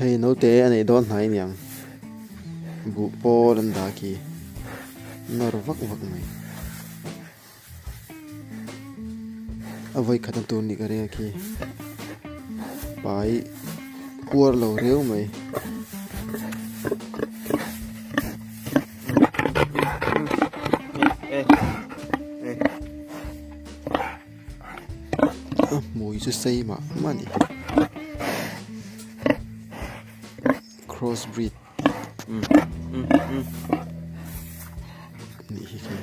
Hei naute a neih dawn hnai aniang buh pawl an dah khi nawr vak vak mai a vawi khat na tur nih ka ring a khi pai puar lo riau mai. A hmui chu sei mah mah a ni cross breed nih hi khi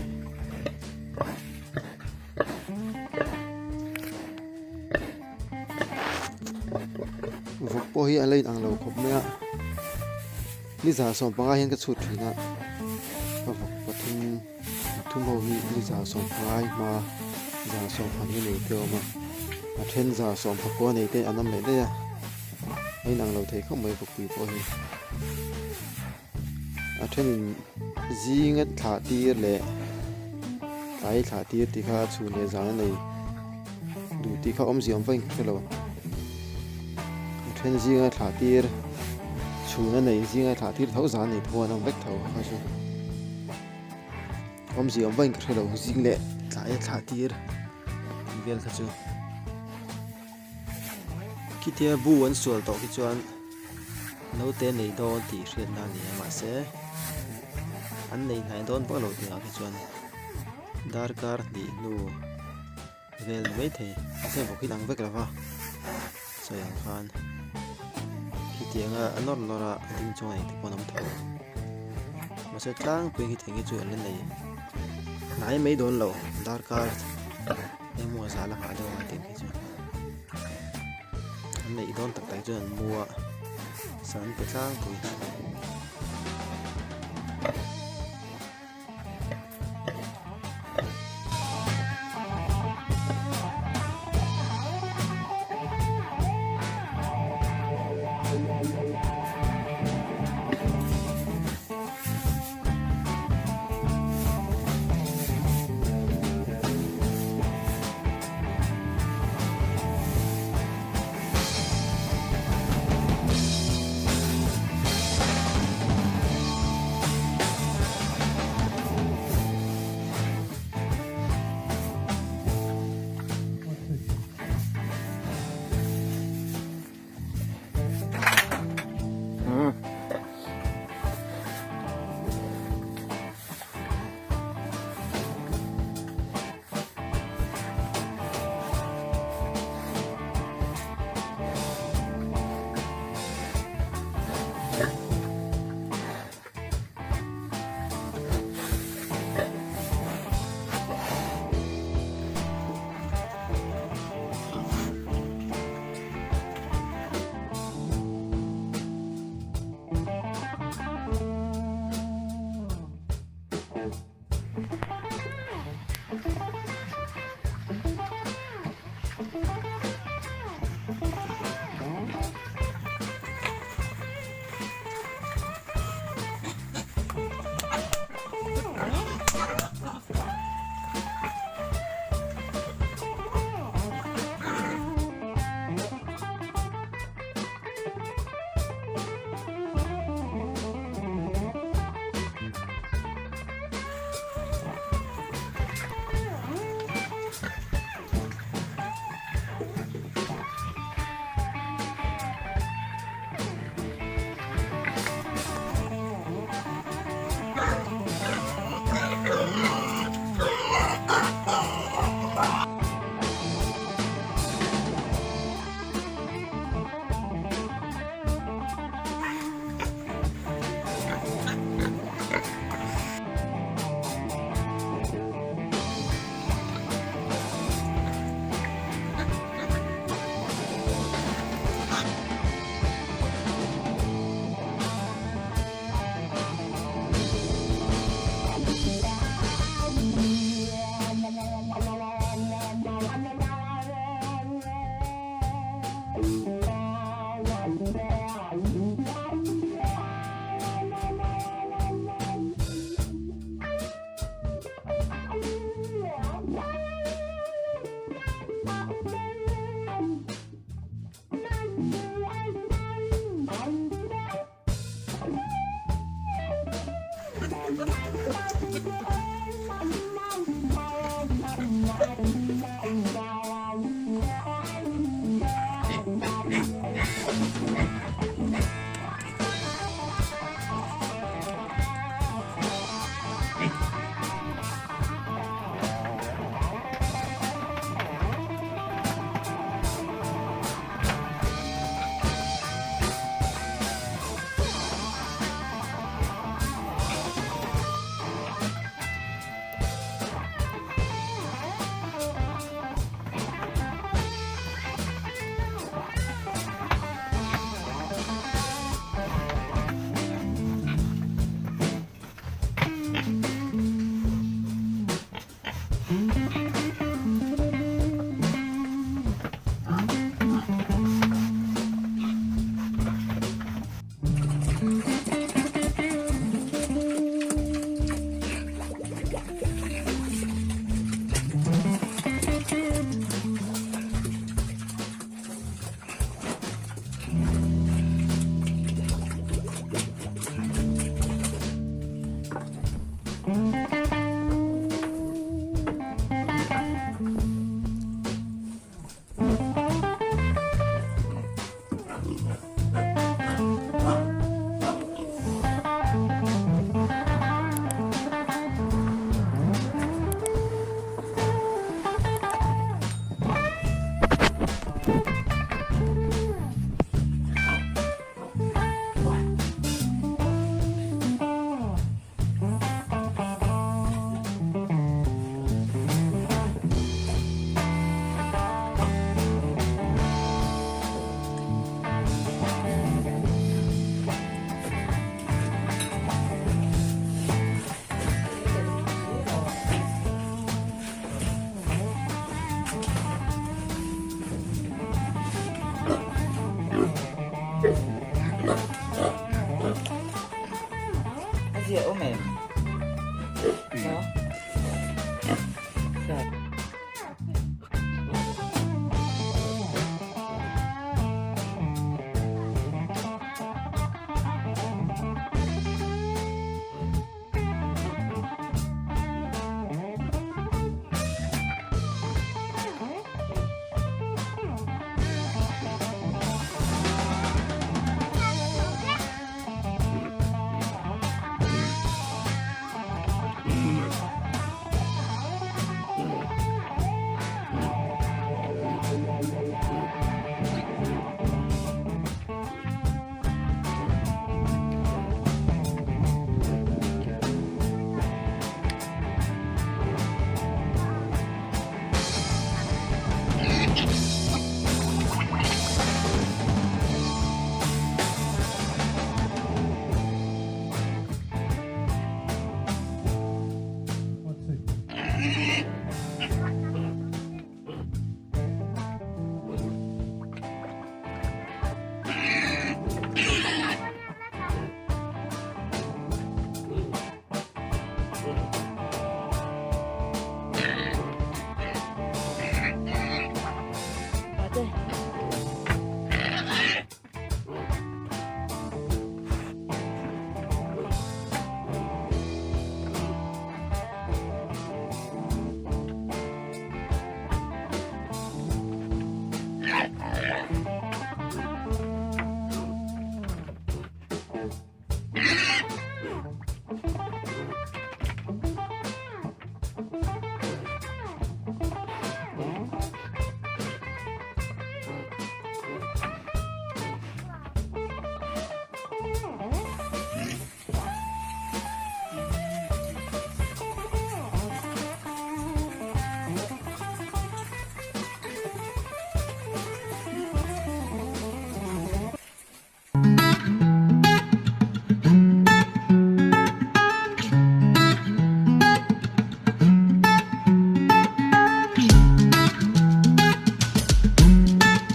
vawk pawh hi a la inang lo khawp mai a ni 15 hian ka chhut thin a ka vawk pathum. Pathum ho hi ni 15 hma 12 nei te a awm a a then 19 nei te an awm leh daih a a inang lo thei khawp mai vawkpui pawh hi a thenin zinga thlah tir leh tlai thlah tir tih kha chhun leh zan a nei duh tih kha awmzia awm vain ka hre lo a then zinga thlah tir chhun a nei zinga thlah tir tho zan nei tho an awm vek tho kha chu. Awmzia awm vain ka hre lo zing leh tlai a thlah tir tih vel kha chu khitia bu an sual tawh khi chuan naute nei dawn tih hriatna a ni a mahse an nei hnai dawn vak lo tih ah khi chuan darkar hnih hnu. Vel ni maithei mahse vawk hi lang vek lo va sawi ang khan khitianga a nawr nawr a a ding chuang a engte pawh an awm tho mahse tlangpui khitiang hi chu an la nei hnai mai dawn lo darkar engemaw zah la nghah deuh ang tih khi chu an neih dawn tak tak chuan an mu a san pe tlangpui.